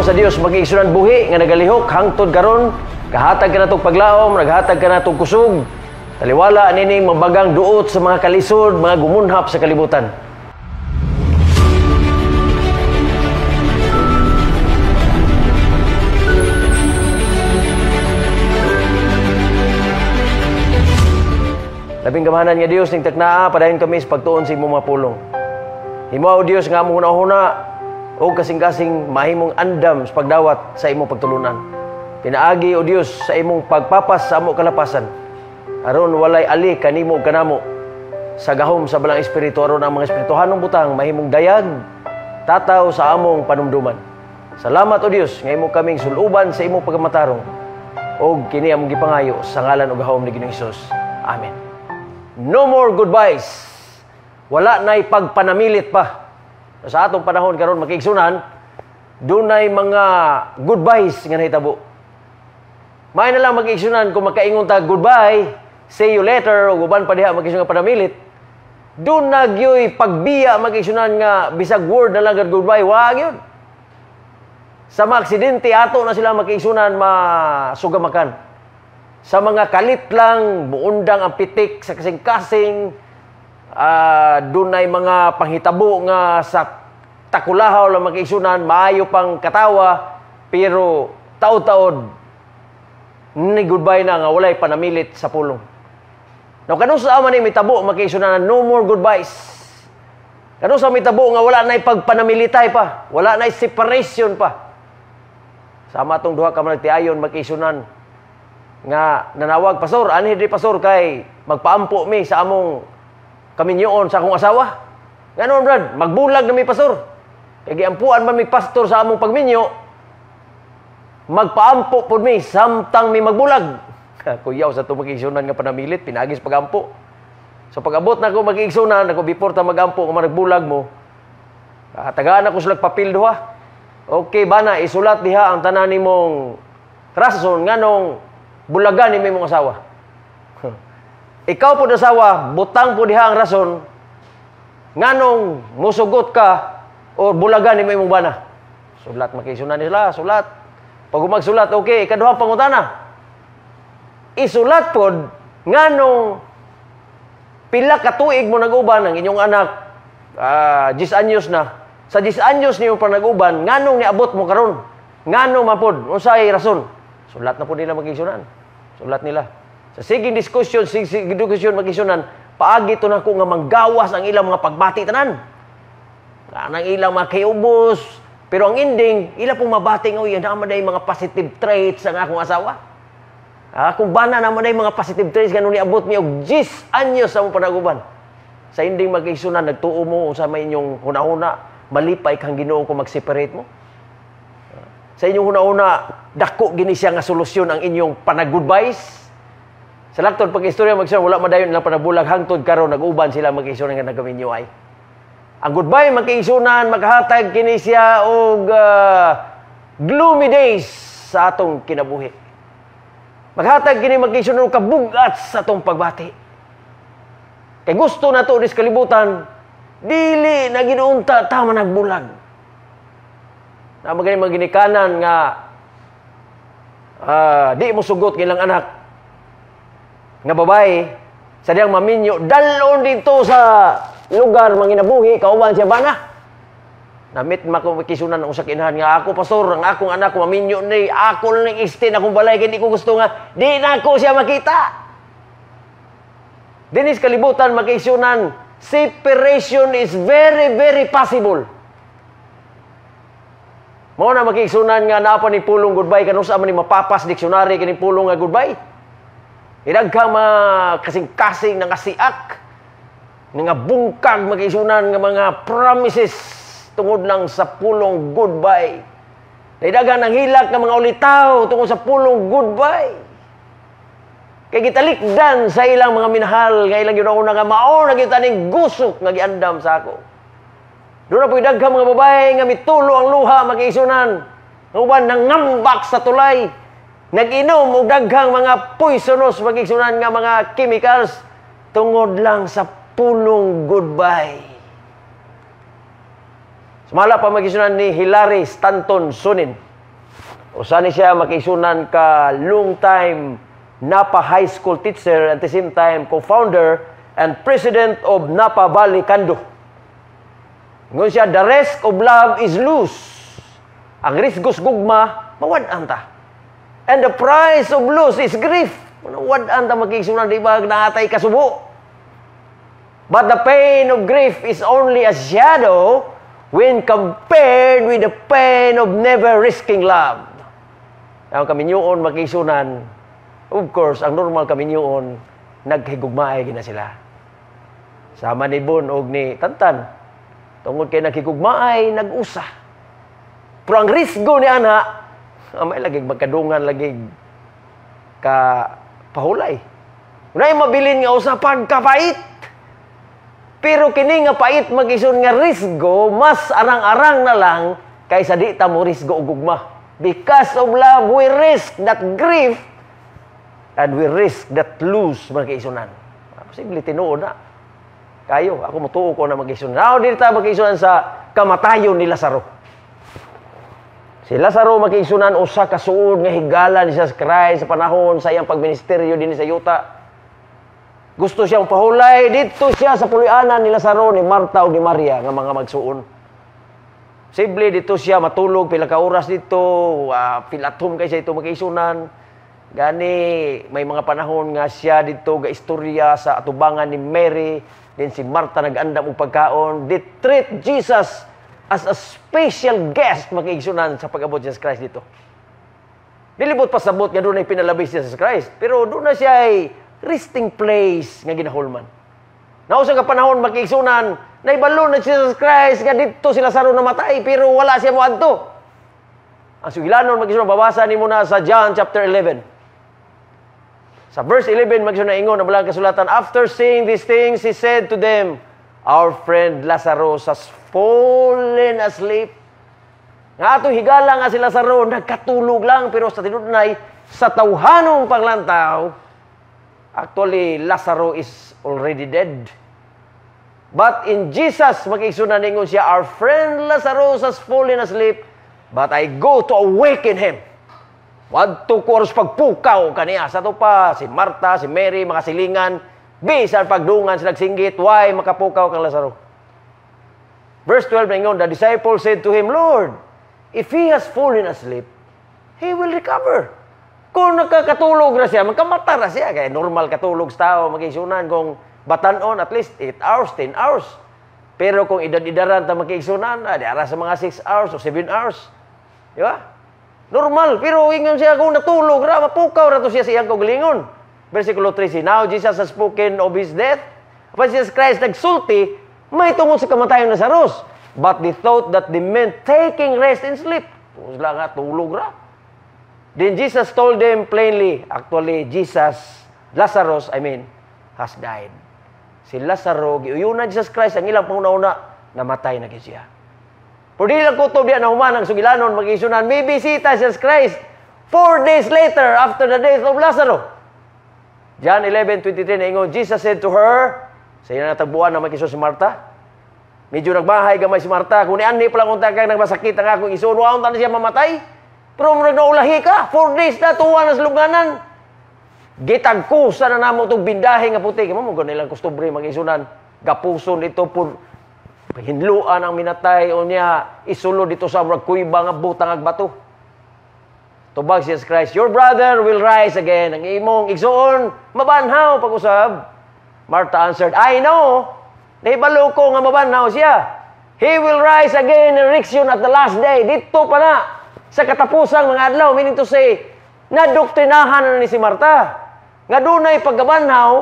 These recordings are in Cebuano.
Pulong sa Dios mag-igsunan buhi nga nagalihok hangtod karon, kahatag kanatong paglaom, naghatag kanatong kusog. Taliwala nining mabagang duot sa mga kalisod, mga gumunhap sa kalibutan. Labing gamahanan nga Dios ning taknaa, padayon kami sa pagtuon sa imong mga pulong. Himoa o Dios nga among hunahuna o kasing-kasing mahimong andam sa pagdawat sa imong pagtulunan. Pinaagi o Dios sa imong pagpapas sa amo kalapasan. Aron walay ali kanimo ug kanamo sa gahom sa Balang Espiritu, aron ang mga espirituhanong butang mahimong dayag tataw sa among panumduman. Salamat o Dios nga imo kaming suluban sa imong pagkamatarong og kini among gipangayo sa ngalan ug gahom ni Ginoong Hesus. Amen. No more goodbyes. Wala na'y pagpanamilit pa. Sa atong panahon karon makiigsunan, dunay mga goodbyes nga nahitabo. May na lang makiigsunan kung makaingon ta goodbye, see you later, o uban pa diha makiigsunan nga panamilit. Dun na gyoy pagbiya makiigsunan nga bisag word na lang goodbye, wa gyud. Sa mga aksidente ato na sila makiigsunan masugamakan. Sa mga kalit lang, muundang ang pitik sa kasing-kasing, dunay mga panghitabo nga sa takulahaw lang makiigsunan, maayo pang katawa, pero taod-taod, ni goodbye na nga walay panamilit sa pulong. Now, kanusa man ni mitabo makiigsunan na no more goodbyes. Kanusa mitabo nga wala na'y pagpanamilitay pa, wala na'y separation pa. Sama tong duha ka managtiayon makiigsunan nga nanawag, pastor, anhi diri pastor kay magpaampo mi sa among kaminyoon sa akong asawa. Nganon brad, magbulag na mi pastor. Kay giampuan man mi pastor sa among pagminyo, magpaampo pod mi samtang mi magbulag. Kuyaw sa itong mag-iigsunan nga panamilit, pinagis pagampo. So pag-abot na ako mag-iigsunan, ako before ta magampo kung nagbulag mo, tagaan ako sila papel duha. Okay bana, isulat diha ang tanan nimong rason nganong bulagan ni imong asawa. Ikaw po asawa, butang po diha ang rason nganong musugot ka o bulagan ni imong bana. Sulat makiisunan nila, sulat. Pag magsulat, okay, ikaduhang pangutana. Isulat pod nganong pila ka tuig mo nag-uban ang inyong anak, 10 anyos na. Sa 10 anyos niyo pa nag-uban, nganong niabot mo karon? Nganong man pod, unsay rason? Sulat na po nila makiisunan. Sulat nila. Sa siging diskusyon, siging diskusyon makiisunan, paagi to nako nga manggawas ang ilang mga pagbati tanan. Ang ilang mga kiubos, pero ang ending, ila pong mabati nga, uy, naman na mga positive traits ang akong asawa. Kung bana naman na mga positive traits, ganun niabot mi og 10 anyos sa mong panaguban. Sa ending makiisunan, nagtuo mo sa may inyong hunahuna, malipay kang Ginoo kung mag-separate mo. Sa inyong hunahuna, dako gini siya nga solusyon ang inyong panag-goodbyes. Sa laktod pag-istorya mag-istorya, wala madayon ilang panabulag hangtod karon nag-uban sila mag-istorya nga nagaminyo ay. Ang goodbye magkaigsunan, maghatag kini siya og gloomy days sa atong kinabuhi. Maghatag kini magkaigsunan og kabugat sa atong pagbati. Kay gusto nato dis kalibutan, dili na ginuunta ta managbulag. Na maganing maginikanan nga di mo sugot ilang anak nga babae sa diyang maminyo, dalon dito sa lugar manginabuhi kauban siya bana. Namit makikisunan ang usa ka inahan nga ako pastor, ang akong anak maminyo ni ako ning extend akong balay kay di ko gusto nga di na ako siya makita. Dinis kalibutan makisunan, separation is very very possible. Mao na makigsunan nga naa pa ni pulong goodbye kanusa man ni mapapas dictionary kini pulong nga goodbye. Idaghang mga kasing-kasing nga siak nga bungkag makigsunan nga mga promises tungod lang sa pulong goodbye. Daghan ang hilak nga mga ulitaw tungod sa pulong goodbye. Kay gitalikdan sa ilang mga minahal nga ilang ginauna nga mao na gyud ning gusok nga giandam sa ako. Doon na po'y daghang mga babae nga mitulo ang luha makiisunan. Uban nangambak sa tulay. Nag-inom og daghang mga poisonous makiisunan nga mga chemicals tungod lang sa pulong goodbye. Sumala pa magisunan ni Hilary Stanton Sonin. Usa ni siya, makaigsunan, ka long time Napa High School teacher and at the same time co-founder and president of Napa Valley Kando. Ingon siya, "The risk of love is lose." Ang risgo sa gugma, mawad-an ta. "And the price of lose is grief." Mawad-an ta, makaigsunan, di ba, naatay kasubo. "But the pain of grief is only a shadow when compared with the pain of never risking love." Ang kaminyuon, makaigsunan, of course, ang normal kaminyuon, naghigugmaay gina sila. Sama ni Bon og ni Tantan. Tungod kay naghigugmaay, nag-usa. Pero ang risgo ni ana, may lagi magkadungan lagi ka pahulay. Unay mabilin nga usa pagkapait. Pero kini nga pait, mag-ison, nga risgo, mas arang-arang na lang kaysa di ta mo risgo og gugma. Because of love, we risk that grief and we risk that lose, mga kaigsunan. Posible tinuod na. Kayo, ako mutuo ko na mag-isunan. Now, dito tayo, mag-isunan, sa kamatayon ni Lazaro. Si Lazaro, makaigsunan, usa ka suod nga higala ni Jesus Christ sa panahon sa iyang pagministeryo dinhi sa yuta. Gusto siyang pahulay dito siya sa puloy-anan ni Lazaro, ni Marta ug ni Maria nga mga magsuon. Posible dito siya matulog pila ka oras dito, feel at home kay siya ito, makaigsunan. Gani may mga panahon nga siya dito ga istorya sa atubangan ni Mary, din si Marta nag-andam og pagkaon. They treat Jesus as a special guest, makaigsunan, sa pag-abot ni Jesus Christ dito. Dilibot pasabot nga dunay pinalabi si Jesus Christ, pero doon na siya ay resting place nga ginahulman. Nausa ka panahon, makaigsunan, naibalo na si Jesus Christ nga dito si Lazaro namatay, pero wala siya moadto. Ang sugilanon, makaigsunan, babasa nimo na sa John chapter 11. Sa verse 11, magsunod ingon ang balang kasulatan, "After saying these things, he said to them, 'Our friend Lazarus has fallen asleep.'" Nga atong higala nga si Lazaro, nagkatulog lang, pero sa tinudnay, sa tawhanong panglantaw, actually, Lazaro is already dead. But in Jesus, mag-igsunan, ingon siya, "Our friend Lazarus has fallen asleep, but I go to awaken him." Wadto ko aros pagpukaw kaniya. Sa to pa, si Marta, si Mary, mga silingan, bisan pagdungan sila singgit, why makapukaw kang Lazaro? Verse 12 na ingon, "The disciples said to him, 'Lord, if he has fallen asleep, he will recover.'" Kung nakakatulog na siya, magkamata na siya. Kaya normal katulog sa tao, mag-igsunan, kung batanon, at least 8 hours, 10 hours. Pero kung edad-edaran ta, mag-igsunan, di ara sa mga 6 hours o 7 hours. Di ba? Normal. Pero ingon siya, kung natulog ra, mapukaw ra to siya sa iyang kaugalingon. Versikulo 13, "Now Jesus has spoken of his death." But Jesus Christ nagsulti, may tungod sa kamatayon ni Lazarus. "But they thought that they meant taking rest and sleep." Tungod lang nga, tulog ra. "Then Jesus told them plainly," actually, Jesus, Lazarus, I mean, "has died." Si Lazaro, giuyunan Jesus Christ, ang ilang panguna-una, namatay na gyud siya. Pero di lang kutob diya nahuman ang sugilanon, mag-isunan, may bisita si Jesus Christ 4 days later after the death of Lazarus. John 11:23 na ingon, "Jesus said to her," sa iyang natagbuan na mag si Marta, medyo nagmahay gamay si Marta, "Kung nianhi pa lang unta kang nagmasakit ang akong isuon, wa unta na siya mamatay. Pero murag naulahi ka, 4 days na tuwa na sa lubnganan. Gitagkusa na namo itong bindahe nga puti." Kaya mo, ganun lang kostumbre, mag-isunan. Gapuson dito po, hinluan ang minatay o niya, isulod dito sa murag kuyba nga butang ag bato. Tubag si Jesus Christ, "Your brother will rise again." Ang imong igsuon, mabanhaw pag-usab. Martha answered, "I know. Nahibalo ko nga mabanhaw siya. He will rise again in resurrection at the last day." Dito pa na, sa katapusang mga adlaw, meaning to say, nadoktrinahan na ni si Marta nga dunay pagkabanhaw,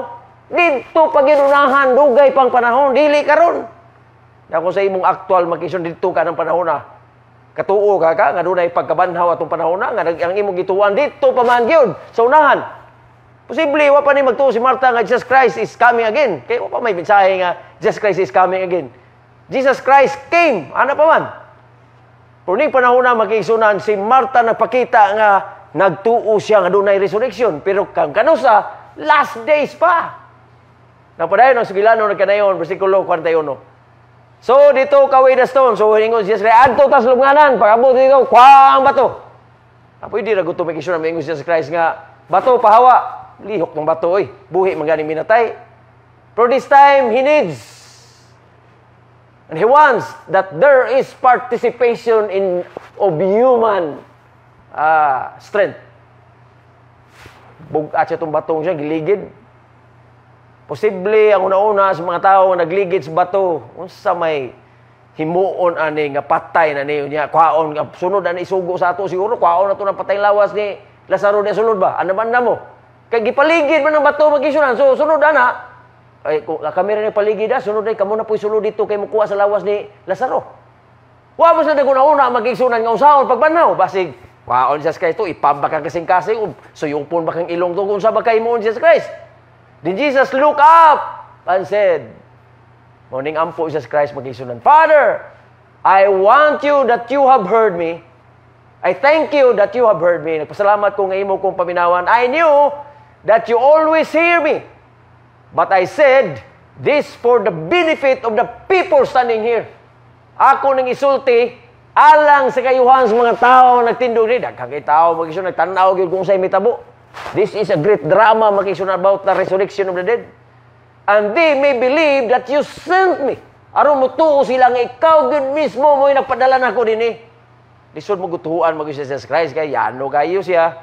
dito paginunahan, dugay pang panahon, dili karon. Na kung sa imong aktual makison dito ka ng panahon na, katuo ka ka nga dunay pagkabanhaw atong panahon na, nga ang imong gituan dito pa man gyud sa unahan. Posible wa pa ni magtuo si Marta nga Jesus Christ is coming again. Kay wa pa may mensahe nga Jesus Christ is coming again. Jesus Christ came, ana pa man. Pero ning panahon na, magigsunan, si Marta nagpakita nga nagtuo siya nga dunay resurrection. Pero kang kanusa, last days pa. Napadayon ang sugilano nagkanayon, versikulo 41. "So they took away the stone." So hingon si Jesus, "Adto tas lubnganan, pag-abot dito, kuha ang bato." Ah, pwede ra gusto may na moingon si Jesus Christ nga, "Bato, pahawa." Lihok ng bato, oy. Buhi man gani minatay. For this time, he needs and he wants that there is participation in of human strength. Bug-at siya itong batong siya, giligid. Posible ang una-una sa mga tao nga nagligid sa bato, unsa may himuon ani nga patay na niyo niya, kwaon nga sunod ani isugo sa ato siguro, kwaon na to ng patay lawas ni Lazaro niya sulod ba? Ano man na mo? Kay gipaligid man ang bato, magisunan, so sunod ana. Ay, kung kami rin paligid ah, sunod ay kamo na po'y sulod dito kay mukuha sa lawas ni Lazaro. Wa mo sila naguna-una magigsunan nga unsaon pagbanhaw. Basig, kwaon Jesus Christ to, ipamba kang kasing-kasing, suyupon ba kang ilong to, kung sa ba kay mo Jesus Christ. Then Jesus look up and said, morning ampo Jesus Christ magigsunan, "Father, I want you that you have heard me. I thank you that you have heard me." Nagpasalamat ko nga imo kong paminawan. "I knew that you always hear me. But I said this for the benefit of the people standing here." Ako nang isulti alang sa kayuhan sa mga tao nagtindog ni daghang kay tao magisun nagtan-aw gyud kung unsay mitabo. This is a great drama, magisun, about the resurrection of the dead. "And they may believe that you sent me." Aron motuo sila nga ikaw gyud mismo mo'y nagpadala nako dinhi. Lisod mo gutuhan mag Jesus Christ kay yano kayo siya.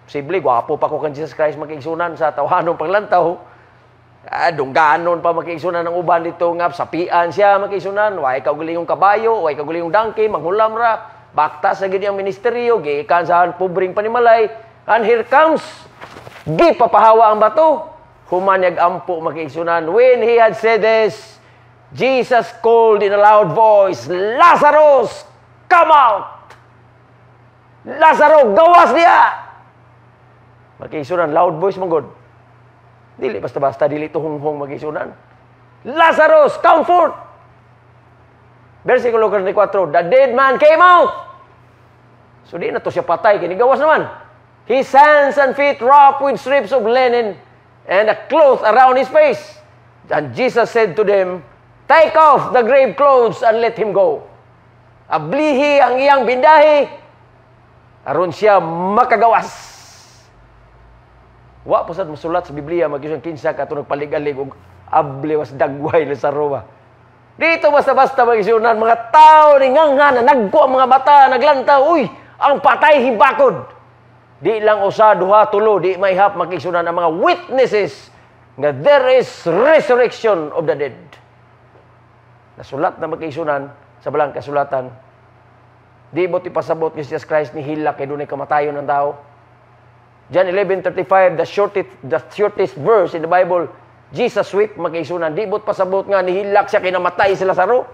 Posible gwapo pa ko kan Jesus Christ, makigsunan, sa tawanon paglantaw. Ah, dungganon pa makigsunan ng uban dito nga sapian siya makigsunan, way kaugalingong kabayo, way kaugalingong donkey, manghulam ra. Bakta sa gid ang ministeryo, gikan sa pobreng panimalay. And here comes gipapahawa ang bato. Human ampo makigsunan. When he had said this, Jesus called in a loud voice, "Lazarus, come out!" Lazaro, gawas diha! Makigsunan, loud voice man god. Dili basta-basta, dili to hunghong, magisunan. "Lazarus, come forth!" Versikulo 44, the dead man came out. So di na to siya patay, kinigawas naman. His hands and feet wrapped with strips of linen and a cloth around his face. And Jesus said to them, "Take off the grave clothes and let him go." Ablihi ang iyang bindahi, aron siya makagawas. Wa pa sad masulat sa Biblia mag kinsa kato nagpalig-alig og abli was dagway sa Roma. Dito basta-basta magisunan mga tao ni ngangha na nagko ang mga mata naglantaw, uy, ang patay hibakod. Di lang usa, duha, tulo, di mahihap makisunan ang mga witnesses nga there is resurrection of the dead. Nasulat na makisunan sa balang kasulatan. Di mo ipasabot ni Jesus Christ ni hilak kay dunay kamatayon ng tao. John 11:35, the shortest verse in the Bible, Jesus wept, makisunan. Di bot pasabot nga nihilak siya kinamatay si Lazaro?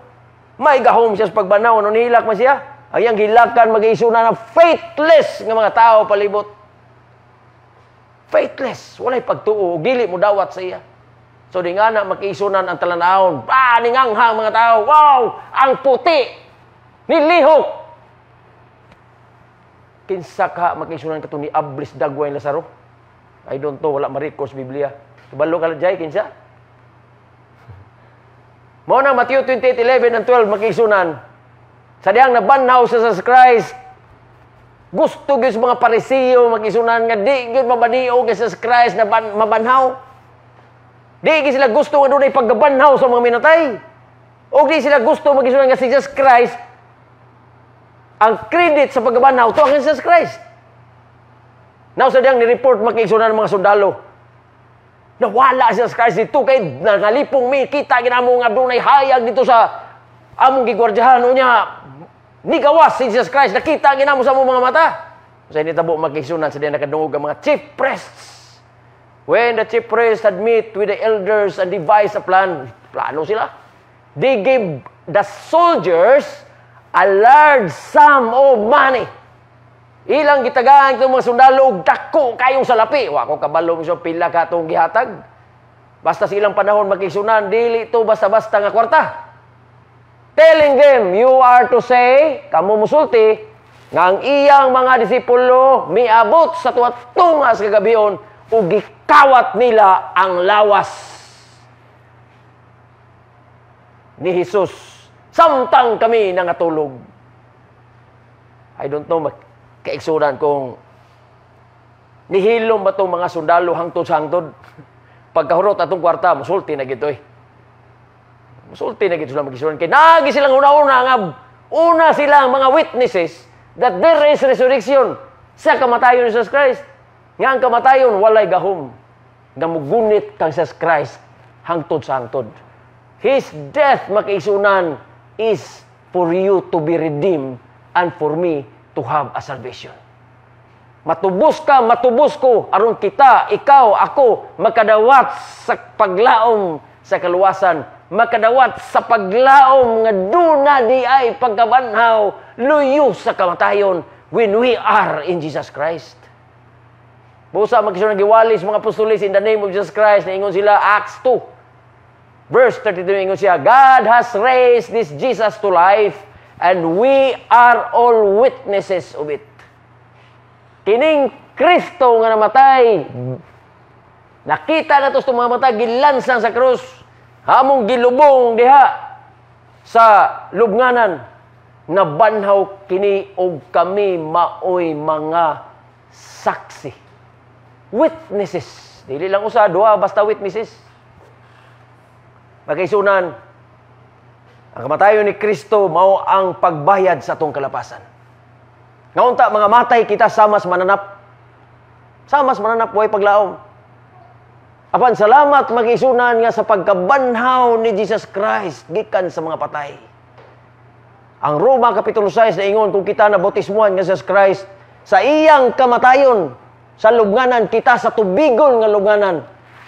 May gahom siya sa pagbanhaw no nihilak man siya. Ang iyang gilakan magisunan ang faithless nga mga tao palibot. Faithless, walay pagtuo, dili mo dawat sa iya. So di nga na makisunan ang talanawon. Ah, ninganghang mga tao. Wow, ang puti. Nilihok. Kinsa ka makisunan kato ni ablis dagway Lazaro? I don't know, wala ma-record sa Biblia. Kabalo ka jay kinsa? Mao na Matthew 28:11 and 12 makisunan. Sa dihang nabanhaw sa Jesus Christ, gusto gyud sa mga Parisiyo makisunan nga di gyud mabaniog kay Jesus Christ na mabanhaw. Di gyud sila gusto nga dunay paggabanhaw sa mga minatay. O di sila gusto magisunan nga si Jesus Christ ang credit sa paggabanhaw to ang Jesus Christ. Now sa diyang ni-report makisunan ng mga sundalo. Nawala si Jesus Christ dito kay nangalipong mi kita ginamo nga dunay hayag dito sa among gigwardyahan unya nigawas si Jesus Christ, nakita ginamo sa among mga mata. Sa nitabo makisunan sa diyang nakadungog ang mga chief priests. When the chief priests had met with the elders and devised a plan, plano sila. They gave the soldiers a large sum of money. Ilang gitagaan itong mga sundalo og dako kayong salapi. Wa ko kabalo mo pila ka itong gihatag. Basta sa ilang panahon makisunan, dili ito basta-basta nga kwarta. Telling them, "You are to say, kamo musulti, nga ang iyang mga disipulo miabot sa tuwa-tunga sa kagabion ug gikawat nila ang lawas ni Jesus samtang kami nangatulog." I don't know, Kaigsunan, kung nihilom ba itong mga sundalo hangtod sa hangtod, pagkahurot atong kwarta, musulti na gito eh. Musulti na gito sila, magisunan. Kay nagi silang una-una nga, una silang mga witnesses that there is resurrection sa kamatayon ni Jesus Christ. Nga ang kamatayon, walay gahom nga mugunit kang Jesus Christ hangtod sa hangtod. His death, makaigsunan, is for you to be redeemed and for me to have a salvation. Matubos ka, matubos ko, aron kita, ikaw, ako, makadawat sa paglaom sa kaluwasan, makadawat sa paglaom nga duna di ay pagkabanhaw, luyo sa kamatayon when we are in Jesus Christ. Busa magkisunan, giwalis mga apostoles in the name of Jesus Christ, naingon sila, Acts 2 verse 32, ingon siya, "God has raised this Jesus to life and we are all witnesses of it." Kining Kristo nga namatay, nakita na to sa mga mata, gilansang sa krus, hamong gilubong diha sa lubnganan, nabanhaw kini og kami maoy mga saksi. Witnesses. Dili lang usa, duha, basta witnesses. Makaigsunan, ang kamatayon ni Kristo mao ang pagbayad sa atong kalapasan. Nga unta mga matay kita sama sa mananap. Sama sa mananap, way paglaom. Apan salamat, makaigsunan, nga sa pagkabanhaw ni Jesus Christ gikan sa mga patay. Ang Roma Kapitulo 6 na ingon, kung kita na bautismuhan nga Jesus Christ sa iyang kamatayon sa lubnganan, kita sa tubigon nga lubnganan,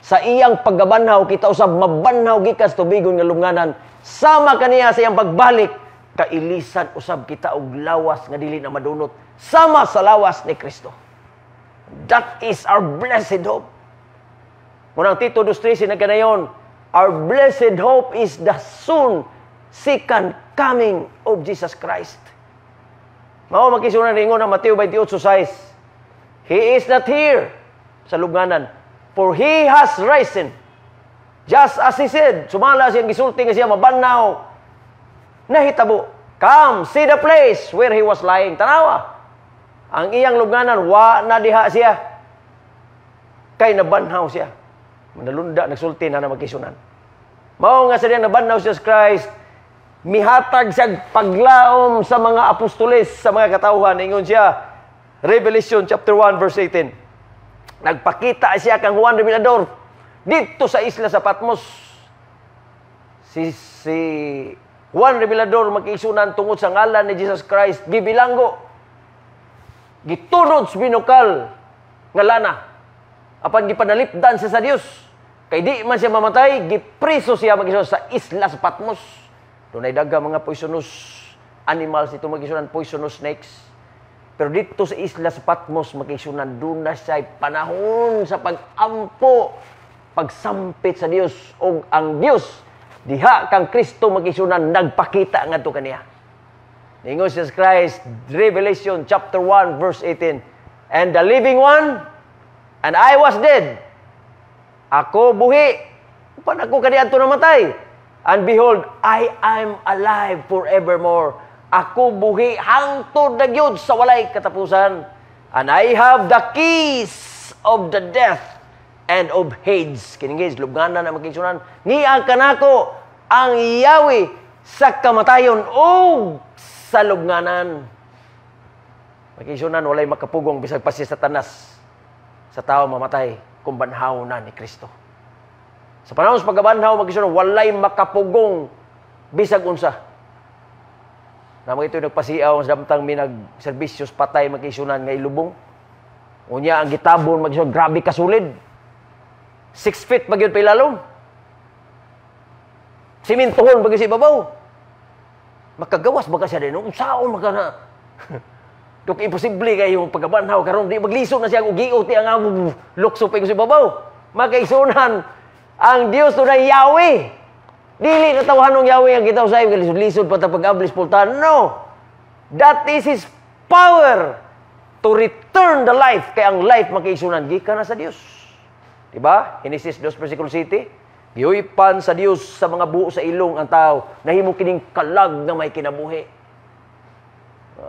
sa iyang pagkabanhaw kita usab mabanhaw gikan sa tubigon nga lubnganan sama kaniya. Sa iyang pagbalik, kailisan usab kita og lawas nga dili na madunot sama sa lawas ni Kristo. That is our blessed hope. Munang Tito 2:13 nagkanayon, our blessed hope is the soon second coming of Jesus Christ. Mao, makisunan, ringon ang Mateo 28:6, "He is not here," sa lubnganan, "for he has risen just as he said." Sumala siyang gisulti nga siya mabanhaw, nahitabo. "Come, see the place where he was lying." Tanawa ang iyang lubnganan, wa na diha siya. Kay nabanhaw siya. Manalunda, nagsulti na na magkisunan. Mao nga sa diyang nabanhaw si Jesus Christ, mihatag siya paglaom sa mga apostoles, sa mga katawhan. Ingon siya, Revelation chapter 1 verse 18. Nagpakita siya kang Juan Revelador dito sa isla sa Patmos. Si Juan Revelador, magkaigsunan, tungod sa ngalan ni Jesus Christ, gibilanggo. Gitunod sa binukal nga lana. Apan gipanalipdan siya sa Dios. Kay di man siya mamatay, gipriso siya mag sa isla sa Patmos. Dunay daghang mga poisonous animals dito, magisunan, poisonous snakes. Pero dito sa isla sa Patmos, magisunan, doon na siya panahon sa pag-ampo, pagsampit sa Dios, og ang Dios diha kang Kristo, magisunan, nagpakita ngadto kaniya. Ningon si Jesus Christ, Revelation chapter 1 verse 18, "And the living one, and I was dead." Ako buhi, pan ako kaniadto namatay. "And behold, I am alive forevermore." Ako buhi hangtod na gyud sa walay katapusan. "And I have the keys of the death and of Hades." Kining Hades, lubnganan na, magkaigsunan. Niya kanako ang yawi sa kamatayon o sa lubnganan. Magkaigsunan, walay makapugong bisag pa si Satanas sa tao mamatay kung banhaw na ni Kristo. Sa panahon sa pagkabanhaw, magkaigsunan, walay makapugong bisag unsa. Na mga ito nagpasiaw sa damtang may nagserbisyos patay, magkaigsunan, nga ilubong. Unya ang gitabon, magkaigsunan, grabe kasulid. 6 feet magyud pa ilalom. Simintuhon bagay sa ibabaw. Makagawas ba ka siya din? Unsaon maka na? Duk imposible kayo pagkabanhaw karon, di maglisod na siya og giot ang lukso pa sa ibabaw. Makaigsunan, ang Dios dunay yawi. Dili na tawhanong yawi ang kita usay lisod-lisod pa ta pag-ablis pultahan. No. That is His power to return the life, kay ang life, makaigsunan, gikan na sa Dios. Diba? Genesis 2 versikulo 7. Gihuypan sa Dios sa mga buo sa ilong ang tao. Nahimo kining kalag nga may kinabuhi.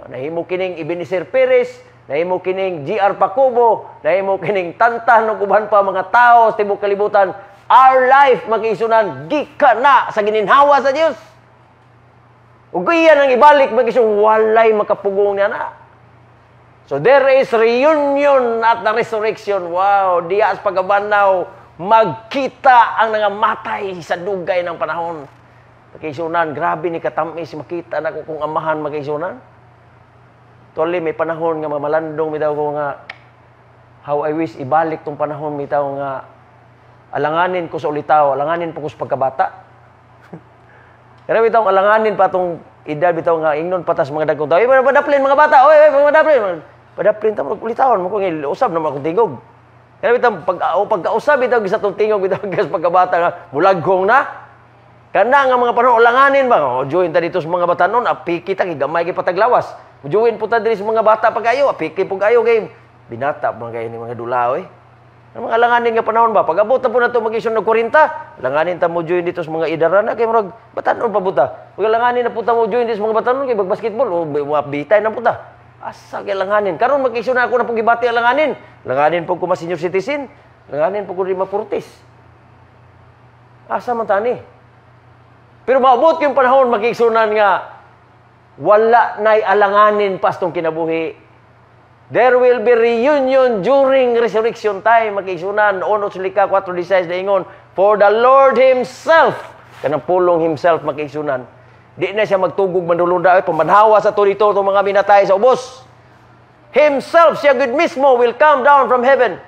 Nahimo kining Ebenezer Perez. nahimo kining GR Pakubo, nahimo kining Tantan ug uban pa mga tao sa tibuok kalibutan. Our life, mga, gikan na sa gininhawa sa Dios. Ug iyan ang ibalik, mga, walay makapugong niya na. So there is reunion at the resurrection. Wow, diya sa pagkabanhaw, magkita ang nangamatay sa dugay ng panahon. Mga, grabe ni katamis makita na ko kung amahan, mga. Tuloy, may panahon nga mamalandong bitaw ko nga how I wish ibalik tong panahon bitaw nga alanganin ko sa ulitaw, alanganin po ko sa pagkabata. Kaya bitaw alanganin pa tong edad bitaw nga ingnon patas mga dagkong tao. "Oy, padaplin mga bata. Oy, oy, padaplin." Padaplin ta ulitawan mo ko usab naman akong tingog. Kaya bitaw pag o pagkausab bitaw sa tong tingog bitaw sa pagkabata nga mulaghong na. Kana nga mga panahon alanganin ba? O join ta dito sa mga batanon, apiki ta kay gamay kay pataglawas. Join po ta diri sa mga bata pag-ayo, apiki po kayo kay binata mga kayo ni mga dula oy. Ang mga alanganin nga panahon ba? Pag abot na po na ito mag-isyon ng 40, alanganin ta mo join dito sa mga idarana kay murag batanon pa buta. Pag alanganin na po ta mo join dito sa mga batanon kay mag-basketball o mga bitay na po ta. Asa kay alanganin? Karon mag-isyon na ako na pong gibati alanganin. Alanganin po ko ma senior citizen. Alanganin po ko rin ma-40s. Asa man tani? Pero maabot yung panahon, mag-isunan, nga wala na'y alanganin pastong kinabuhi. There will be reunion during resurrection time. Mag-isunan, 1 Silika 4.16 ingon, "For the Lord Himself," kanang pulong "himself," mag-isunan, di na siya magtugog manulunda, ay, pamanhawa sa to dito itong mga minatay sa ubos. Himself, siya gud mismo, will come down from heaven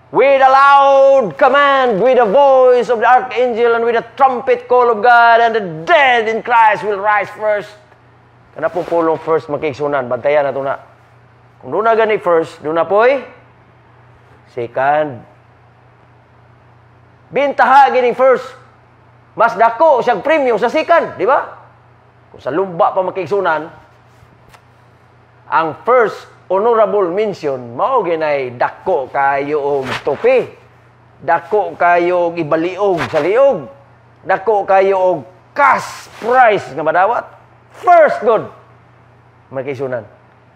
with a loud command, with the voice of the archangel, and with the trumpet call of God, and the dead in Christ will rise first. Kana pong pulong "first," makigsunan, bantayan na ito na. Kung doon na gani first, doon na po'y second. Bintaha gining first. Mas dako siyang premium sa second, di ba? Kung sa lumba pa, makigsunan, ang first honorable mention, mao ginay dako kayo og tupi. Dako kayo og ibaliog sa liog. Dako kayo og cash prize nga madawat. First good. Makigsunan.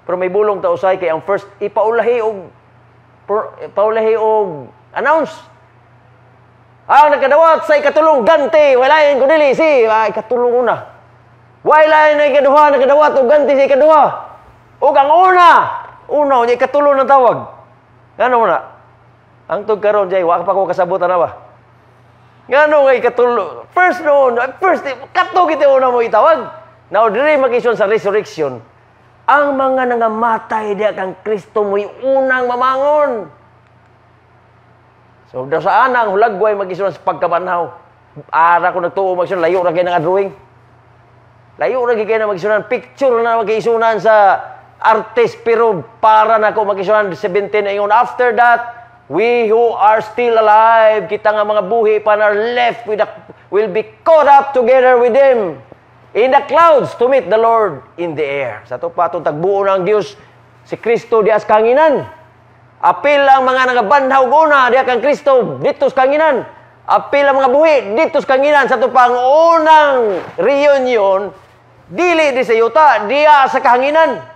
Pero may bulong ta usay kay ang first ipaulahi og announce. Ang nakadawat sa ikatulong ganti, walain ko dili si ikatulong una. Walain na ikaduha nakadawat og ganti sa ikaduha. Ug ang una, una unya ikatulo ng tawag. Ngano mo na? Ang tug karon jay wa pa ko kasabot ana ba? Ngano nga ikatulo? First noon, first kato kita una mo itawag. Now diri makison sa resurrection, ang mga nangamatay diya kang Kristo mo'y unang mamangon. So, daw sa ana ang hulagway mag-isunan sa pagkabanhaw. Ara ko nagtuo mag layo ra kay nga drawing. Layo ra kay na mag-isunan, picture na mag-isunan sa artist, pero para na ko mag-isunan 17 ingon, "After that, we who are still alive," kita nga mga buhi pa na left with the, "will be caught up together with them in the clouds to meet the Lord in the air." Sa ato pa atong tagbuon ang Dios si Kristo dias kanginan. Apil ang mga nagabanhaw una diha kang Kristo dito sa kanginan. Apil ang mga buhi dito sa kanginan sa ato pang unang reunion, dili di sa yuta, diya sa kahanginan.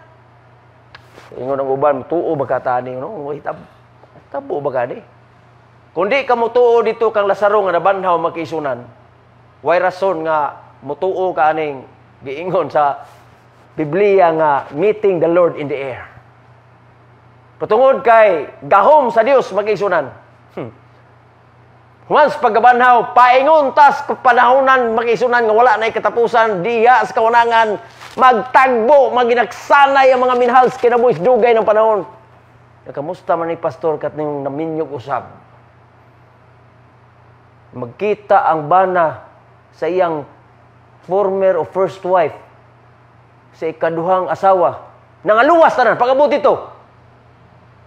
Ingon ang uban, tuo ba ka tani no? Tabo ba ka ni? Kung di ka motuo dito kang Lazaro nga nabanhaw, makisunan, way rason nga mutuo ka aning giingon sa Biblia nga meeting the Lord in the air. Patungod kay gahom sa Dios, magisunan. Once pagkabanhaw, paingon tas panahonan, magisunan, nga wala na katapusan diha sa kawanangan, magtagbo, maginagsanay ang mga minahal sa kinabuhi dugay ng panahon. Nakamusta man ni pastor kat ning naminyog usab. Magkita ang bana sa iyang former o first wife sa ikaduhang asawa. Nangaluwas tanan pag-abot ito.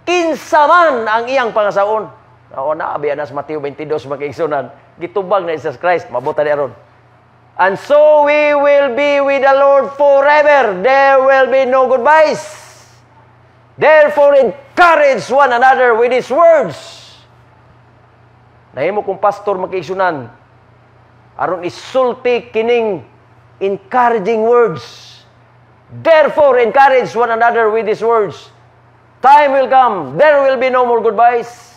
Kinsa man ang iyang pangasaon. Oo na, abi na sa Mateo 22, makiigsunan. Gitubag na Jesus Christ, mabuta ni aron. And so we will be with the Lord forever. There will be no goodbyes. Therefore, encourage one another with these words. Nahimo kong pastor, makiigsunan, aron isulti kining encouraging words. Therefore, encourage one another with these words. Time will come, there will be no more goodbyes.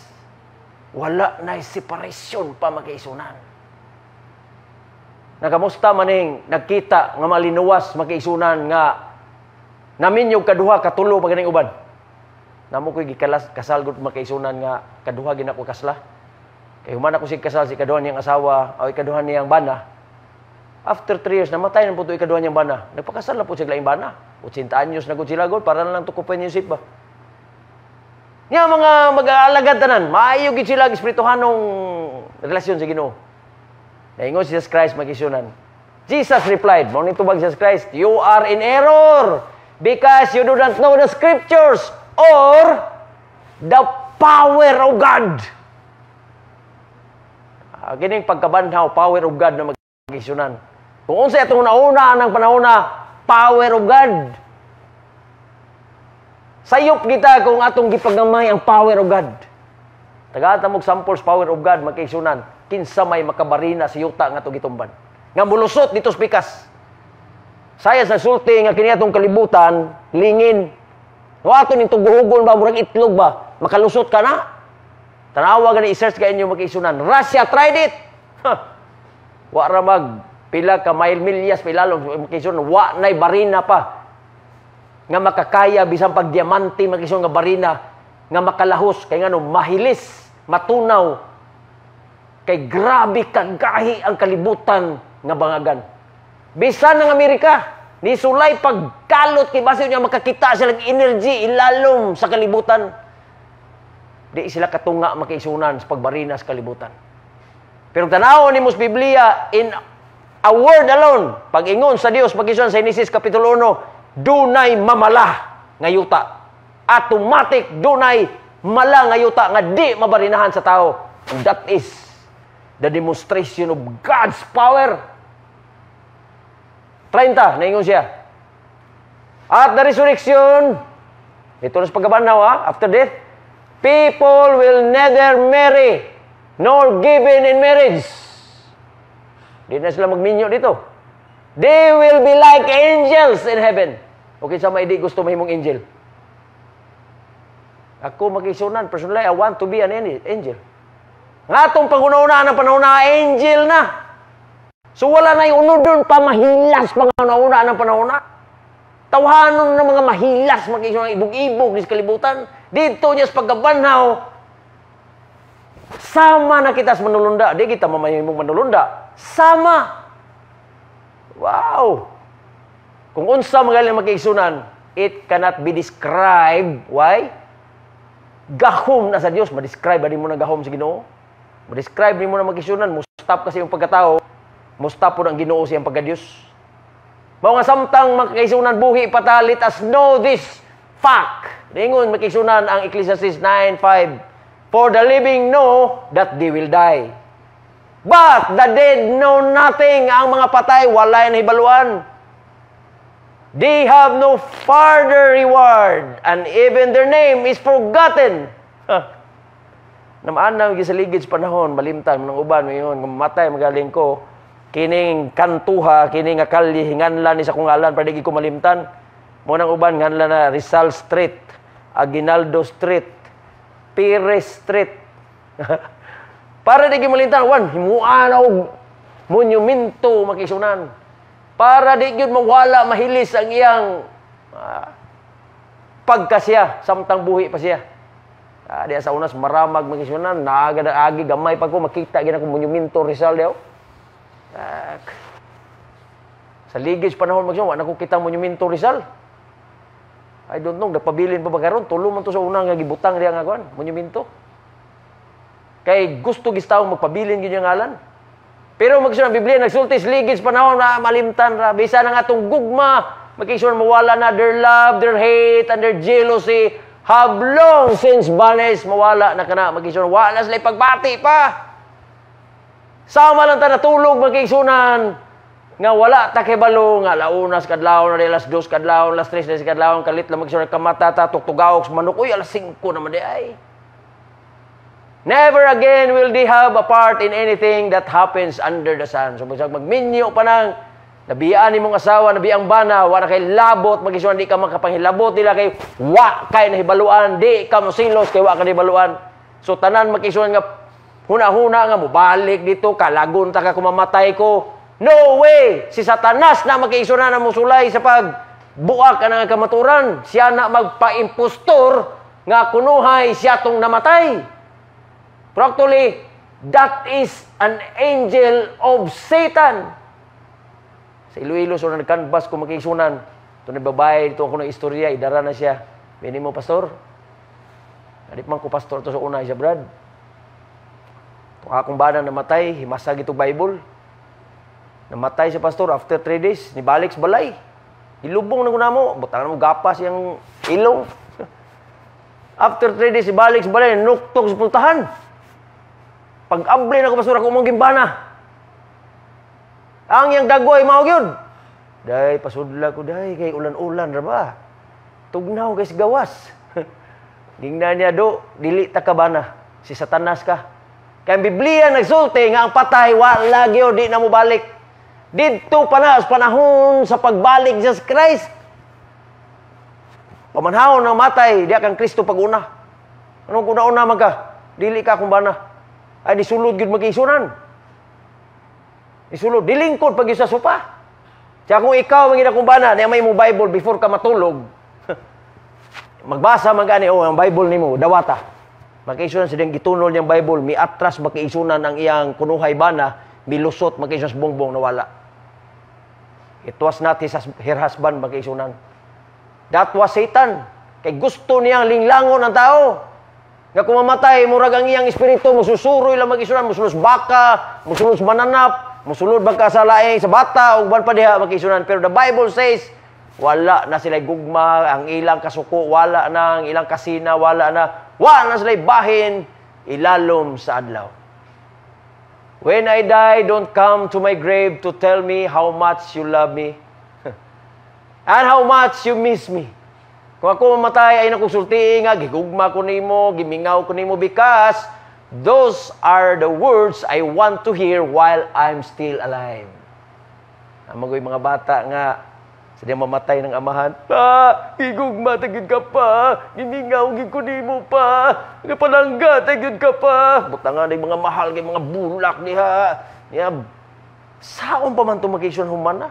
Wala na separation pa, makaigsuonan. Nakamusta maning nagkita nga malinuwas, makaigsuonan, nga naminyo kaduha, katulo pa ganing uban? Namo ko'y gikalas kasal gud, makaigsuonan, nga kaduha gina ko kasla. Kay human ako si kasal si kaduha niyang asawa o ikaduha niyang bana. After 3 years, namatay na po ito ikaduha niyang bana. Nagpakasal na po siya laing bana. 80 anyos na gud sila gud, para na lang to companionship ba. Nga mga mag-aalagad tanan, maayo gid sila ang espirituhanong relasyon sa Ginoo. Naingon si Jesus Christ, makaigsuonan. Jesus replied, mao ni tubag Jesus Christ, "You are in error because you do not know the scriptures or the power of God." Kining pagkabanhaw, power of God na, makaigsuonan. Kung unsa atong una ng panahon na power of God. Sayop kita kung atong gipagamay ang power of God. Tagaan ta mog samples power of God, makaigsuonan. Kinsa may makabarina sa yuta nga atong gitumban nga mulusot dito sa pikas? Saya sa sulti nga kini atong kalibutan, lingin. No ato ning tuguhugon ba, murag itlog ba? Makalusot ka na? Tanawa gani, i-search ka inyo, makaigsuonan. Russia tried it. Huh. Wa ra mag pila ka mile milyas pilalom, makaigsuonan, wa nay barina pa nga makakaya bisan pag diamante, makaigsuonan, nga barina nga makalahos kay ngano mahilis, matunaw, kay grabe kagahi ang kalibutan nga bangagan. Bisan ng Amerika ni sulay pagkalot kay base niya makakita sila energy ilalom sa kalibutan. Di sila katunga, makaigsuonan, sa pagbarina sa kalibutan. Pero tanaw ni sa Biblia, in a word alone, pag-ingon sa Dios, pag sa Genesis Kapitulo 1, dunay mamala nga yuta. Automatic dunay mala nga yuta nga di mabarinahan sa tao. And that is the demonstration of God's power. 30, naingon siya. At the resurrection, ito na sa pagkabanhaw ha, after death, people will neither marry nor given in marriage. Di na sila magminyo dito. They will be like angels in heaven. Okay, sa may di gusto mahimong angel? Ako, makaigsuonan, personally, I want to be an angel. Nga atong pag-una ng panahon na angel na. So wala na yung unodon pa mahilas pag-una ng panahon na. Tawhanon ng mga mahilas, makaigsuonan, ibog-ibog ni sa kalibutan. Dito niya sa pagkabanhaw, sama na kita sa manulunda. Di kita mamahimong manulunda. Sama. Wow! Kung unsa magaling, makaigsuonan, it cannot be described. Why? Gahom na sa Dios. Ma-describe ba mo na gahom sa Ginoo? Ma-describe nimo na, makaigsuonan? Mo-stop kasi yung pagkatao, mo-stop po ang Ginoo siyang pagka-Dios. Mao nga samtang, makaigsuonan, buhi pa ta, let us know this fact. Ningon, makaigsuonan, ang Ecclesiastes 9:5, "For the living know that they will die. But the dead know nothing." Ang mga patay, walay nahibaluan. "They have no further reward, and even their name is forgotten." Huh. Namaan na sa ligid sa panahon, malimtan mo ng uban, mayon, mamatay, magaling ko, kining kantuha, kining nga kalye, hinganlan ni sa kong ngalan, para di ko malimtan. Mo nang uban, nganlan na Rizal Street, Aguinaldo Street, Perez Street. Para di malimtan, wan, himuan og monumento, makaigsuonan. Para di gyud mawala, mahilis ang iyang pagkasiya samtang buhi pa siya. Diya sa unas maramag, makaigsuonan, naaga na agi gamay pa ko makita gid ako monumento Rizal diaw. Sa ligid sa panahon magsuon, wa na ko kita monumento Rizal. I don't know, nagpabilin pa ba karon? Tulo man to sa una nga gibutang diya nga kuan, monumento. Kay gusto gistaw magpabilin gyud yung ngalan. Pero magsuon, ang Biblia nagsulti sa ligid sa panahon na malimtan ra bisan ang atong gugma, magkisuon, mawala na. "Their love, their hate and their jealousy have long since vanished." Mawala na kana, magkisuon, wala sila pagbati pa. Sama lang ta natulog, magkisunan, nga wala ta kibalo nga launas kadlawon na, alas 2 kadlawon, alas 3 na kadlawon, kalit lang magsunan kamata ta, tuktugaok sa manok, uy, alas 5 naman di ay. "Never again will they have a part in anything that happens under the sun." So, bisag magminyo pa nang Nabiyaan nimong asawa, nabiyang bana, wa na kay labot, mag-isunan, di ka makapanghilabot nila kay wa kay nahibaluan, di ka mosilos kay wa ka nahibaluan. So tanan, mag-isunan, nga huna-huna nga mobalik dito, kalagon ta ka kung mamatay ko. No way! Si Satanas na, mag-isunan, na musulay sa pag buak ka nga kamaturan. Siya na magpa-impostor nga kunuhay siya tong namatay. Pero actually, that is an angel of Satan. Sa Iloilo, so nagkanbas ko, makisunan. Ito na babae, dito ako ng istorya, idara na siya. Bini mo, "Pastor." Adip man ko pastor to sa una, siya, "Brad. Ito akong bana namatay, himasag ito Bible. Namatay siya, pastor, after 3 days, nibalik sa balay. Ilubong na ko namo, butangan mo gapas yung ilong. After 3 days, ibalik sa balay, nuktok sa pultahan. Pag abli na ko, pastor, ako mong gimbana. Ang yang dagway mao gyud. Day, pasudla ko, day, kay ulan-ulan ra ba. Tugnaw kay gawas." Gingna niya do, "Dili ta ka bana. Si Satanas ka." Kay ang Biblia nagsulti nga ang patay wala gyud, di na mo balik. Didto pa na sa panahon sa pagbalik Jesus Christ. Pamanhawon ng matay, diya kang Kristo pag-una. Anong una-una man ka? Dili ka akong bana. Ay, disulod gyud, mag-isunan. Isulod, dilingkod pag sa sopa. Siya kung ikaw ang akong bana, niya may mo Bible before ka matulog. Magbasa man gani, oh, ang Bible nimo, dawata. Makiisunan sa diyang gitunol niyang Bible, mi atras, makiisunan, ang iyang kunuhay bana, milusot, makiisunan, sa bongbong nawala. It was not her husband, makiisunan. That was Satan. Kay gusto niyang linglangon ang tao. Nga kung mamatay, murag ang iyang espiritu, mususuroy lang, mag-isunan, musulod sa baka, musulod sa mananap, musulod baka sa laing, sa bata, ug ban pa diha, mag-isunan. Pero the Bible says, wala na sila gugma, ang ilang kasuko, wala na, ang ilang kasina, wala na sila bahin, ilalom sa adlaw. When I die, don't come to my grave to tell me how much you love me and how much you miss me. Kung ako mamatay, ayaw nako sultii nga, gigugma ko nimo, gimingaw ko nimo, because those are the words I want to hear while I'm still alive. Ang magoy mga bata nga, sa di mamatay ng amahan, "Pa, gigugma ta gyud ka pa, gimingaw gyud ko nimo pa, gapalangga ta gyud ka pa." Butangan ng mga mahal kay mga bulak diha. Ya, saon pa man to, mag human na.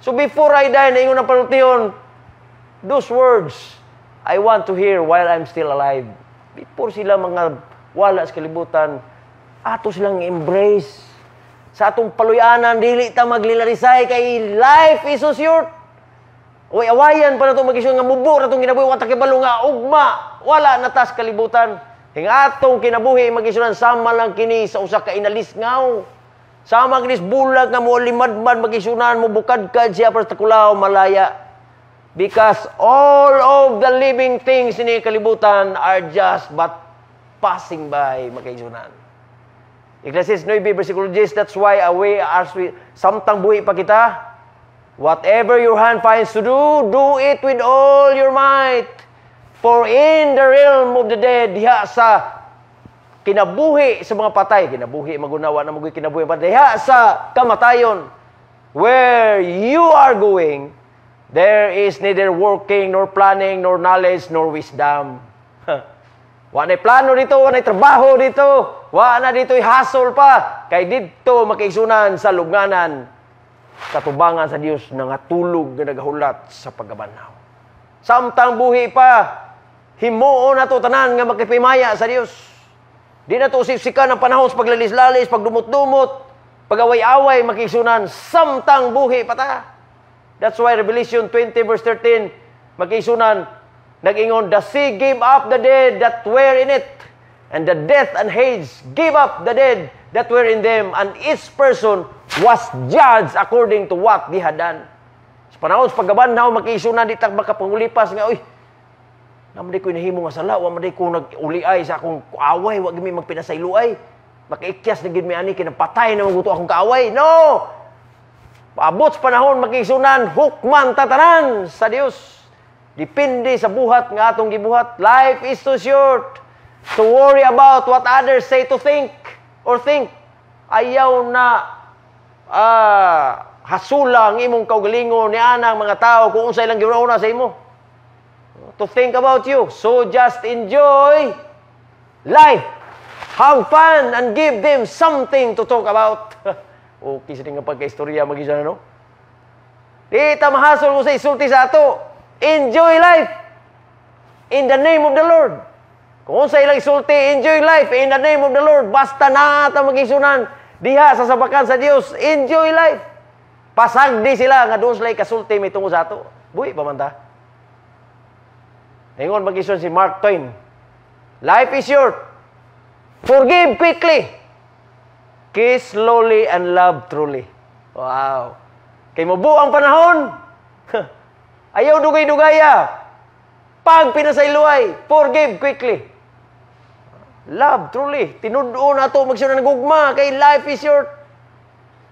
So before I die, naingon ang panultihon, those words I want to hear while I'm still alive. Before sila mga wala sa kalibutan, ato silang embrace. Sa atong paluyanan, dili ta maglilarisay kay life is so short. Uy, awayan pa na itong mag nga mubo na itong kinabuhi, wa ta kibalo nga ugma, wala na tas kalibutan. Ang atong kinabuhi, mag sama lang kini sa usa ka inalisngaw. Sama kini sa bulag nga mo limadmad, mag-isunan, mo bukadkad siya para sa takulaw, malaya. Because all of the living things in kalibutan are just but passing by, makaisunan. Ecclesiastes 9, versikulo 10, that's why away as we, samtang buhi pa kita, whatever your hand finds to do, do it with all your might. For in the realm of the dead, diha sa kinabuhi sa mga patay, kinabuhi magunawa na maguy kinabuhi patay, diha sa kamatayon, where you are going, there is neither working, nor planning, nor knowledge, nor wisdom. Wa na plano dito, wa na trabaho dito, wa na dito hasol pa. Kay didto, makaigsunan, sa lubnganan, katubangan sa Dios nangatulog nga nagahulat sa pagkabanhaw. Samtang buhi pa, himuon nato tanan nga makipimaya sa Dios. Di na to sipsikan ang panahon sa paglalis-lalis, pagdumot-dumot, pag-away-away, makigsunan, samtang buhi pa ta. That's why Revelation 20 verse 13, makigsunan, nag-ingon, "The sea gave up the dead that were in it, and the death and Hades gave up the dead that were in them, and each person was judged according to what they had done." Sa panahon sa pagkabanhaw, makigsunan, di ta makapangulipas nga, "Uy, naman di ko nahimo nga sala, wa man di ko nag-uliay sa akong kaaway, wa gid mi magpinasayloay. Makiikyas na gid mi ani, kinapatay na maguto akong kaaway." No! Paabot sa panahon, makigsunan, hukman tatanan sa Dios. Depende sa buhat nga atong gibuhat. Life is too short to worry about what others say to think or think. Ayaw na Hasula ang imong kaugalingon ni anang mga tao kung unsa ilang gihuna sa imo. To think about you. So just enjoy life. Have fun and give them something to talk about. Okay sa nga pagka-istorya mag-isa, no? Di ta mahasol mo sa isulti sa ato. Enjoy life in the name of the Lord. Kung unsa ilang isulti, enjoy life in the name of the Lord. Basta na ta mag-isunan diha sa sabakan sa Dios, enjoy life. Pasagdi sila nga doon sila ikasulti may tungo sa ato. Buhi pa man ta. Ingon mag-ison si Mark Twain, "Life is short. Forgive quickly. Kiss slowly and love truly." Wow. Kay mubo ang panahon. Ayaw dugay-dugaya. Pag pinasayloay, forgive quickly. Love truly. Tinud-o na to magsunod ng gugma kay life is short.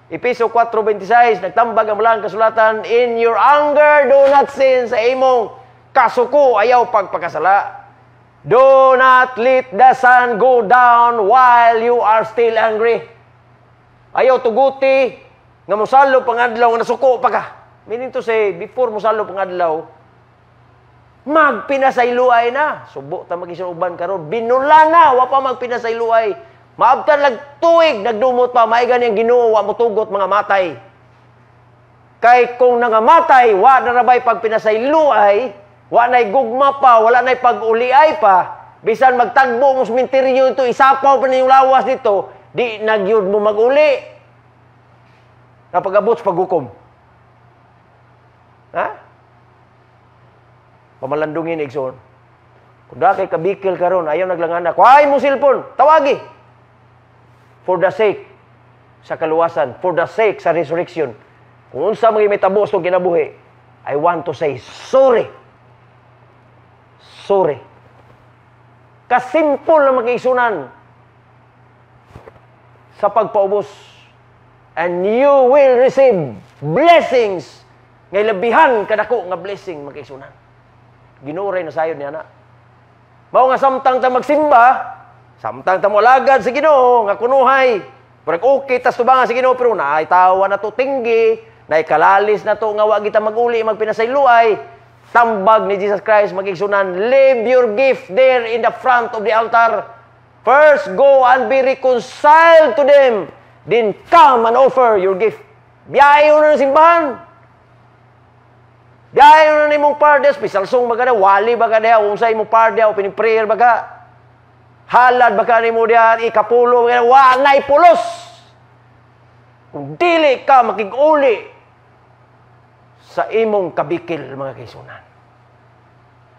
Epeso 4:26, nagtambag ang balaan kasulatan, "In your anger, do not sin." Sa imong kasuko, ayaw pagpakasala. Do not let the sun go down while you are still angry. Ayaw tuguti nga mosalo pang adlaw nga nasuko pa ka. Meaning to say, before mosalo pang adlaw, magpinasayloay na. Subo ta mag uban karon, binula na, wa pa magpinasayloay. Maabtan lag tuig, nagdumot pa, may gani ang Ginoo, wa motugot mga matay. Kay kung nangamatay, wa na rabay pagpinasayloay, wa na'y gugma pa, wala na'y pag-uliay pa, bisan magtagbo mo sa sementeryo ito, isapaw pa yung lawas dito, di na gyud mo mag-uli. Napag-abot sa paghukom. Ha? Pamalandungin, igsoon. Kung da kay kabikil karon, ayaw naglangana, kuhay mo cellphone, tawagi. For the sake sa kaluwasan, for the sake sa resurrection. Kung unsa mga may tabo sa kinabuhi, I want to say sorry. Sorry. Kasimple na makiisunan sa pagpaubos. And you will receive blessings ngay labihan kadako nga blessing, makiisunan. Ginoo ray nasayod niya na. Mao nga samtang ta magsimba, samtang ta moalagad sa Ginoo nga kunuhay, murag okay tas tubangan sa Ginoo, pero naay tawa na to tinggi, naay kalalis na to nga wa kita maguli magpinasayloay. Tambag ni Jesus Christ, magigsunan, leave your gift there in the front of the altar. First go and be reconciled to them. Then come and offer your gift. Biyahe na ng simbahan. Biyahe na nimong pardes, special song ba ka na, wali ba ka diha, unsa imong pardes, opening prayer ba ka? Halad ba ka nimo diha, ikapulo ba ka, wa na'y pulos. Kung dili ka makig-uli sa imong kabikil, mga kaisunan.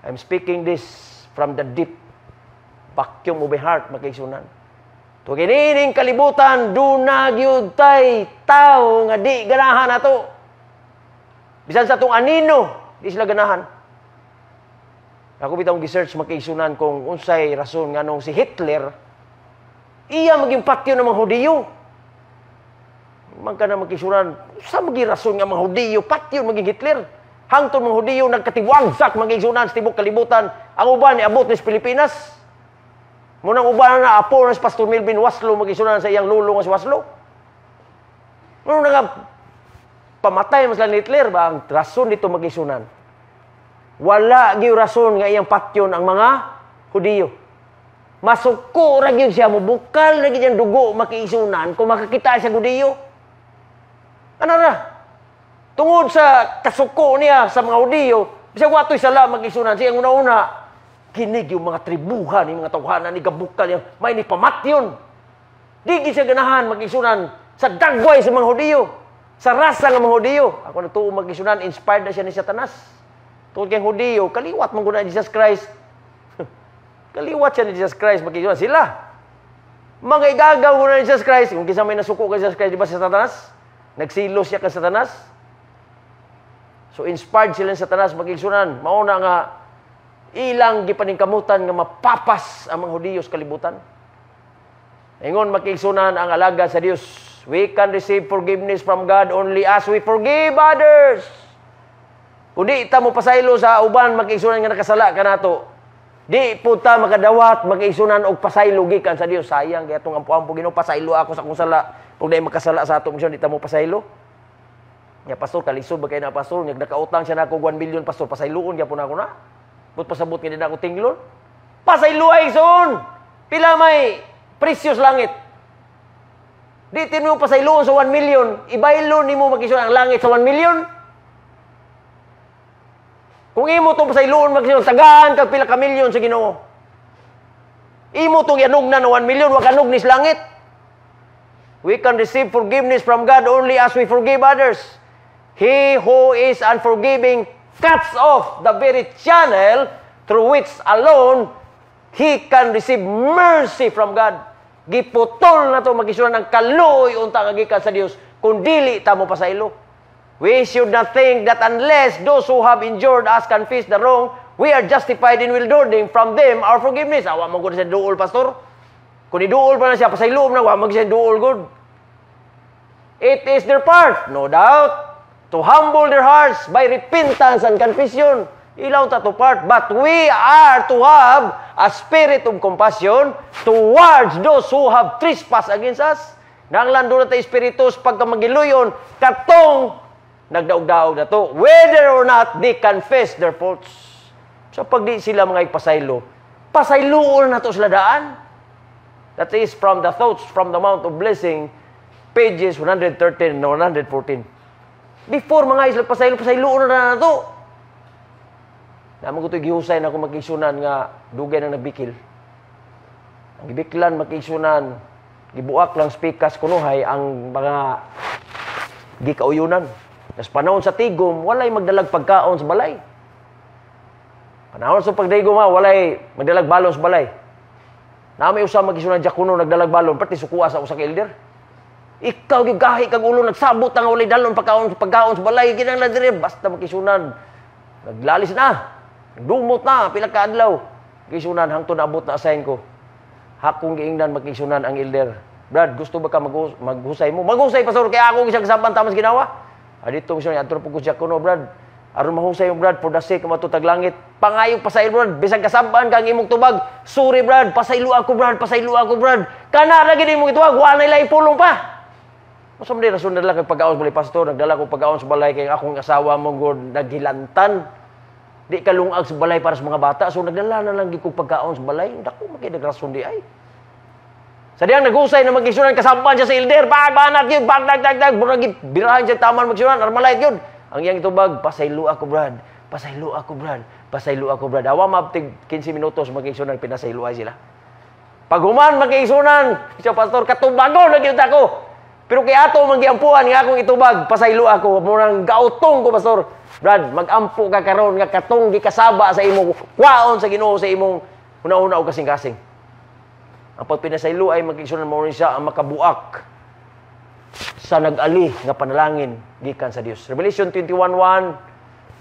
I'm speaking this from the deep vacuum of my heart, mga kaisunan. Tungod kinining kalibutan, duna gyud tay tao nga di ganahan nato. Bisan sa atong anino, di sila ganahan. Ako bitawng gi-search, makaisunan, kung unsay rason nganong si Hitler iya maging patyo ng mga Hudiyo. Man ka na magkisunan, sa maging rason nga mga Hudiyo, patyo maging Hitler? Hangtod mga Hudiyo nagkatiwagsak, magigsunan, sa tibok kalibutan, ang uban niabot ni sa Pilipinas. Munang uban na apo na si Pastor Melvin Waslo, magisunan, sa iyang lulo nga si Waslo. Muna nga pamatay mas ni Hitler ba ang rason dito, magisunan? Wala gyud rason nga iyang patyon ang mga Hudiyo. Masuko ra gyud siya, mubukal ra gyud ang dugo, makiisunan, kung makakita siya Hudiyo. Ano ra? Tungod sa kasuko niya sa mga Hudiyo, bisag wa to'y sala, magisunan, siyang una-una, kinig yung mga tribuhan, yung mga tawhanan ni gabukal, yung may ni pamatyon. Di gid siya ganahan, magisunan, sa dagway sa mga Hudiyo, sa rasa ng mga Hudiyo. Ako nagtuo, magisunan, inspired na siya ni Satanas. Tungod kay Hudiyo, kaliwat man guna ni Jesus Christ. Kaliwat siya ni Jesus Christ, magisunan sila. Mga igagaw guna ni Jesus Christ, kung kinsa may nasuko kay Jesus Christ, di ba si Satanas? Nagsilos siya kay Satanas. So inspired sila ni Satanas, magigsunan. Mauna nga ilang gipaningkamutan nga mapapas ang mga Hudiyo sa kalibutan. Ingon, makigsunan, ang alagad sa Dios, we can receive forgiveness from God only as we forgive others. Kung di ta mo pasaylo sa uban, makigsunan, nga nakasala kanato, di po ta makadawat, makigsunan, og pasaylo gikan sa Dios. Sayang kay atong ampo-ampo, "Ginoo, pasaylo ako sa akong sala." Kung di makasala sa ato, di ta mo pasaylo. Nya pastor, kalisod ba kay na, pastor? Nya nakautang siya nako 1 million, pastor, pasayloon gyapon ako na. But pasabot nga di na ako tinglon. Pasayloa, igsoon. Pila may presyo sa langit? Di tinmo pasayloon sa 1 million, ibaylo nimo, mag-igsoon, ang langit sa 1 million. Kung imo tong pasayloon, mag-igsoon, tagaan kag pila ka milyon sa Ginoo. Imo tong yanugnan na 1 million, wa kanog ni sa langit. We can receive forgiveness from God only as we forgive others. He who is unforgiving cuts off the very channel through which alone he can receive mercy from God. Giputol na to, mag-igsoon, ang kaluoy unta nga gikan sa Dios kung dili ta mo pasaylo. We should not think that unless those who have injured us confess the wrong, we are justified in withholding from them our forgiveness. Awa mo gud sa duol, pastor. Kung iduol pa na siya, pasayloon na, wa mag siya duol gud. It is their part, no doubt, to humble their hearts by repentance and confession. Ilaw ta to part. But we are to have a spirit of compassion towards those who have trespassed against us. Nanglan doon na espiritus pagka magiluyon, katong nagdaog-daog na to, whether or not they confess their faults. So pag di sila mga ipasaylo, pasayloon na to sila daan. That is from the Thoughts from the Mount of Blessing, pages 113 and 114. Before mga isla pasaylo, pasayloon na na to. Namo ko gihusay na ako, magigsunan, nga dugay na nagbikil. Ang gibiklan, magigsunan, gibuak lang spikas kunuhay ang mga gikauyunan. Tas panahon sa tigom, walay magdalag pagkaon sa balay. Panahon sa pagdaigom ha, walay magdalag balon sa balay. Nami usa, magisunan, diakono, nagdalag balon, pati sukuha sa usa ka elder. Ikaw gigahi kag ulo, nagsabot ang walay dalon pagkaon pagkaon sa balay ginang na dire basta, magisunan. Naglalis na. Nagdumot na pila ka adlaw. Gisunan, hangtod naabot na assign ko. Hakong giingnan, magisunan, ang elder. "Brad, gusto ba ka maghusay mo?" "Maghusay, pastor, kaya ako isang kasaban tamas ginawa." Ah, dito mo siya, adto po ko diakono, "Brad. Aron mahusay mo, Brad, for the sake of matutag langit. Pangayo pasaylo, Brad, bisag kasaban kang imong tubag. Sorry, Brad, pasaylo ako, Brad, pasaylo ako, Brad." Kana ra gid imong itubag, wa na ilay pulong pa. Masa man rason nagdala kag pagkaon sa balay, pastor? "Nagdala ko pagkaon sa balay kay akong asawa mo gud naghilantan. Di kalungag sa balay para sa mga bata. So nagdala na lang gid kog pagkaon sa balay." Dako man kay nagrason di ay. Sa diyang naghusay na mag-isunan, kasampan siya sa elder, bag, banat yun, bag, dag, dag, dag, murag birahan siya taman mag-isunan, armalite yun. Ang iyang itubag, "Pasaylo ako, Brad, pasaylo ako, Brad, pasaylo ako, Brad." Awa mabtig 15 minutos, mag-isunan, pinasaylo ay sila. Paghuman, mag-isunan, siya, "Pastor, katubago na gyud ako. Pero kay ato manggiampuan nga akong itubag, pasaylo ako, murang gautong ko, pastor." "Brad, magampo ka karon nga katong gikasaba sa imo, kwaon sa Ginoo sa imong una-una og kasing-kasing." Ang pagpinasaylo ay, mag-igsunan, mo siya ang makabuak sa nag-ali nga panalangin gikan sa Dios. Revelation 21:1,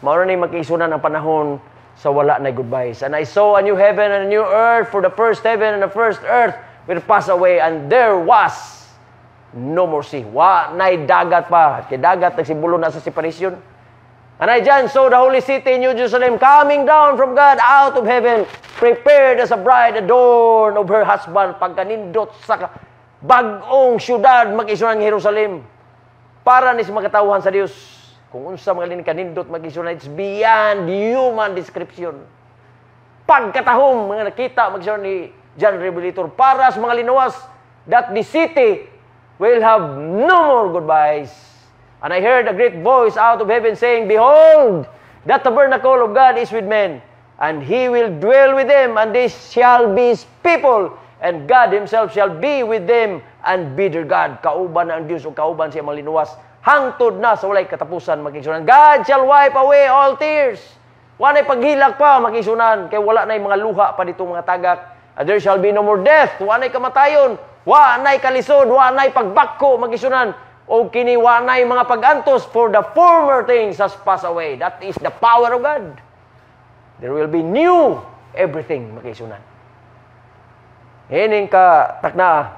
mao na ni, mag-igsunan, ang panahon sa wala na goodbyes. "And I saw a new heaven and a new earth, for the first heaven and the first earth will pass away, and there was no more sea." Wa na'y dagat pa. Kay dagat nagsimbolo na sa separation. "And I, John, saw the holy city, New Jerusalem, coming down from God out of heaven, prepared as a bride adorned of her husband." Pagkanindot sa bag-ong syudad, mag-isunan, ng Jerusalem. Para ni sa mga katawhan sa Dios. Kung unsa mga lini kanindot, mag-isunan, it's beyond human description. Pagkatahom, mga nakita, mag-isunan, ni John Revelator, para sa mga linuwas, that the city will have no more goodbyes. "And I heard a great voice out of heaven saying, 'Behold, the tabernacle of God is with men, and He will dwell with them, and they shall be His people, and God Himself shall be with them and be their God.'" Kauban na ang Diyos o kauban siya mga linuwas. Hangtod na sa walay katapusan, magigsunan. "God shall wipe away all tears." Wala paghilak pa, magigsunan. Kay wala na mga luha pa dito mga tagak. "And there shall be no more death." Wa na'y kamatayon. Wa na'y kalisod. Wa na'y pagbakko, magigsunan. O kini wa na'y mga pag-antos, "for the former things has passed away." That is the power of God. There will be new everything, magigsunan. Hining ka takna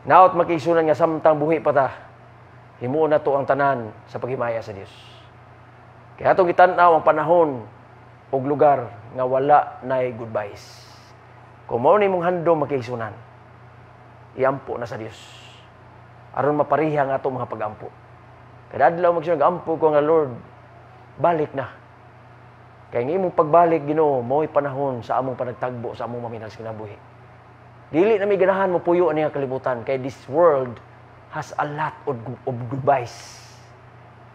naot, makisunan, nga samtang buhi pa ta, himuon na to ang tanan sa paghimaya sa Dios. Kaya atong gitan-aw ang panahon ug lugar nga wala nay goodbyes. Kung mao ni imong handom, makisunan, iampo na sa Dios. Aron mapariha ang ato mga pagampo. Kada adlaw, mga igsoon, gampo ko nga, "Lord, balik na." Kay ang imong pagbalik, Ginoo, mao'y panahon sa among panagtagbo sa among maminahal sa kinabuhi. Dili na mi ganahan mo puyo ani nga kalibutan kay this world has a lot of goodbyes.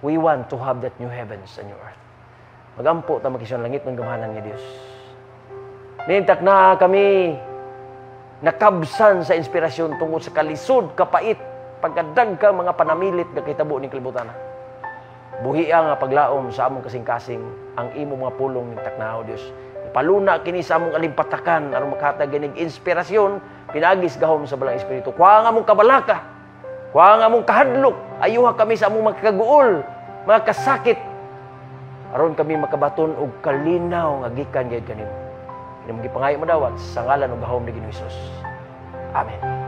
We want to have that new heavens and new earth. Magampo ta, mga igsoon. Langitnong gamhanan nga Dios, nintak na kami nakabsan sa inspirasyon tungod sa kalisod, kapait, pagkadagka mga panamilit nga kahitabo ning kalibutan. Buhi nga paglaom sa among kasing-kasing ang imong mga pulong ning taknao, Dios. Ipaluna kini sa among alimpatakan aron makahatag kinig inspirasyon pinaagi sa gahom sa Balaang Espiritu. Kuha ang among kabalaka, kuha ang among kahadlok, ayuha kami sa among mga kaguol, mga kasakit aron kami makabaton og kalinaw nga gikan gayud kanimo. Kini gipangayo madawat sa ngalan ug gahom ni Ginoong Hesus. Amen.